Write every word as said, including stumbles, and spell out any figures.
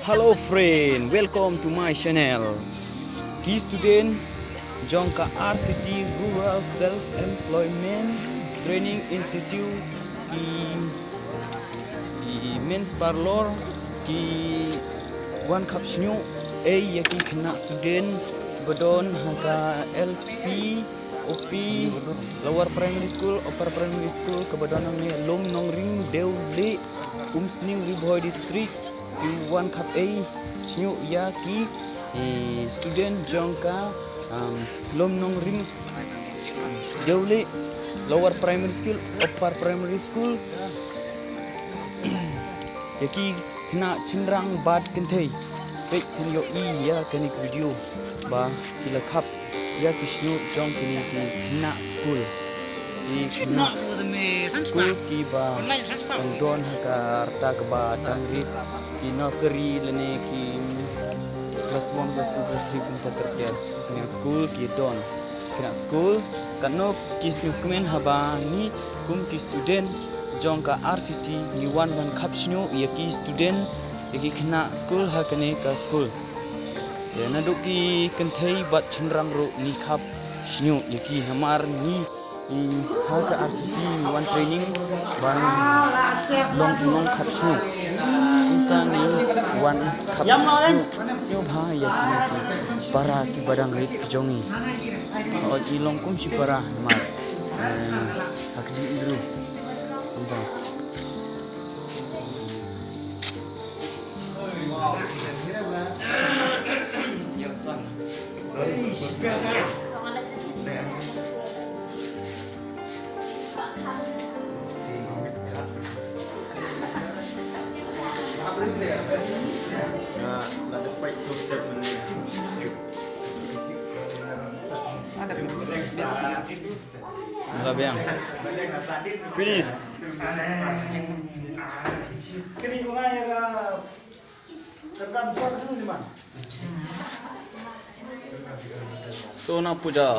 Hello friend, welcome to my channel. Ki student jong ka R C T Rural Self Employment Training Institute, ki, ki men's parlour, ki wan khap shñiuh ei ïa ki khynnah student ba don ha ka L P, U P, Lower Primary School, Upper Primary School, kaba don hangne Lum Nongring, Dewlieh, Umsning, Ri Bhoi District. Ki wan khap ei shñiuh ïa ki, eh, student jong ka, um, Lum Nongring, Dewlieh, Lower Primary School, Upper Primary School. Ïa ki khynnah shynrang bad kynthei. Peit, phin ïohi ïa kane ka video ba ki la khap ïa ki shñiuh jong kine ki khynnah skul. Ki khynnah skul kiba dang don ha ka rta kaba dang rit, ki nursery lane ki class one, class two, class three kumta ter ter. Khynnah skul ki don. Khynnah skul, katno ki sngewkmen haba ngi kum ki student jong ka R C T ngi wan ban khap shñiuh ïa ki student, ïa ki khynnah skul ha kane ka skul. Te naduh ki kynthei bad shynrang ruh ngi khap shñiuh ïa ki, namar ngi, i, ha ka R C T ngi wan training ban long nongkhap shñiuh. Kumta ngi wan khap shñiuh, shñiuh bha ïa kine ki para kiba dang rit ki jong ngi. Hooid, i long kum shi para namar, eh, ha ka jingim briew. Kumta. Labiang. Finish. Sona Puja.